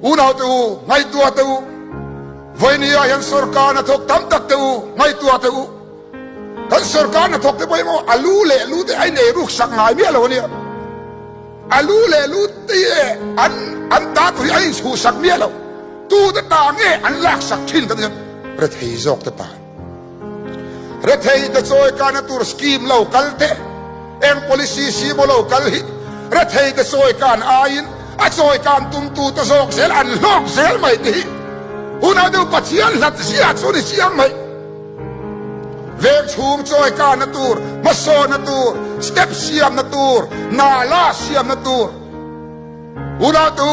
Unaute u, ngaihtuah teh u. Vawinia hian sorkar hnathawk tam tak te u, ngaihtuah teh u. Kan sorkar hnathawk te pawh hi maw a lu leh lu te a inei ruk sak ngai miah lo a nia. A lu leh lu te hi an an ta tur hi a inchhuh sak miah lo. Tu te ta nge an lak sak thin kan hian rethei zawk te ta. Rethei te chawi kana tur scheme lo kal te, eng policy simaw lo kal hi rethei te chawi kan aiin a chawi kan tum tu te zawk zel an hlawk zel mai te hi hunah deuh Pathian hlat zia chu ni chiang mai. Veng chhung chawi kana tur, hmasawnna tur, step siamna tur, nala siamna tur hunah tu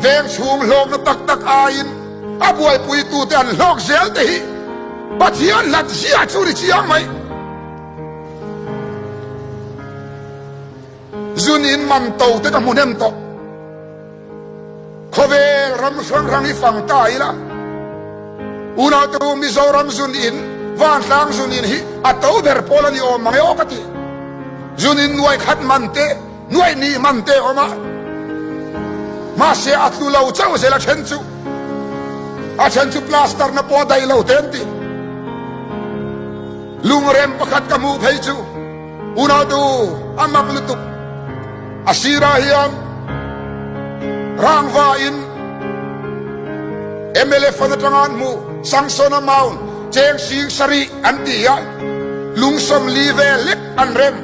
veng chhung hlawkna tak tak aiin a buaipuitute an hlawk zel te hi Pathian hlat zia chu ni chiang mai. Zun in man to te ka hmu hnem tawh. Khawvel ram hrang hrang hi fang ta ila, unau te u Mizoram zun in, Vantlang zun in hi a to ber pawl a ni awm mang e aw ka ti. Zun in nuai khat man te, nuai hnih man te a awm a, mahse a tlu lo chauh zel a then chu. A then chu plaster na pawh a daih lo te an ti. Lungrem pakhat ka hmuh phei chu unau te u a mak lutuk. A sirah hian rangva in mla fund atanga an hmuh Sangsona Mount cheng sing sarih an ti a, lungsawm li vel lek an rem.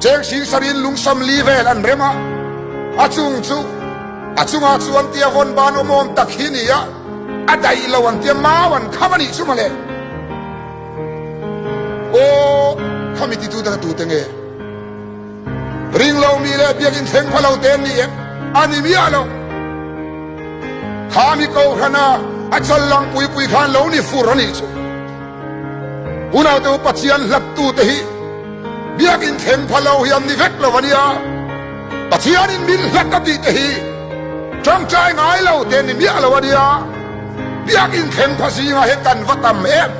Cheng sing sarih in lungsawm li vel an rem a, a chung chu a chungah chuan tia vawn ban awm awm tak hi ni a, a daih lo an tia mau an kham a nih chu mawle. Aw, khami titu te kha tute nge? Ring lo mi leh biakinn thleng pha lo te an ni em? A ni miah lo. Kha mi kohhrana a chal lang pui pui khan lo ni fur a nih chu. Unaute u Pathian hlattu te hi biakinn thleng pha lo hi an ni vek lo a nia. Pathianin min hlat a tih te hi tangtai ngai lo te ni miah lo a nia. Biakinn thleng pha zingah hian kan va tam em?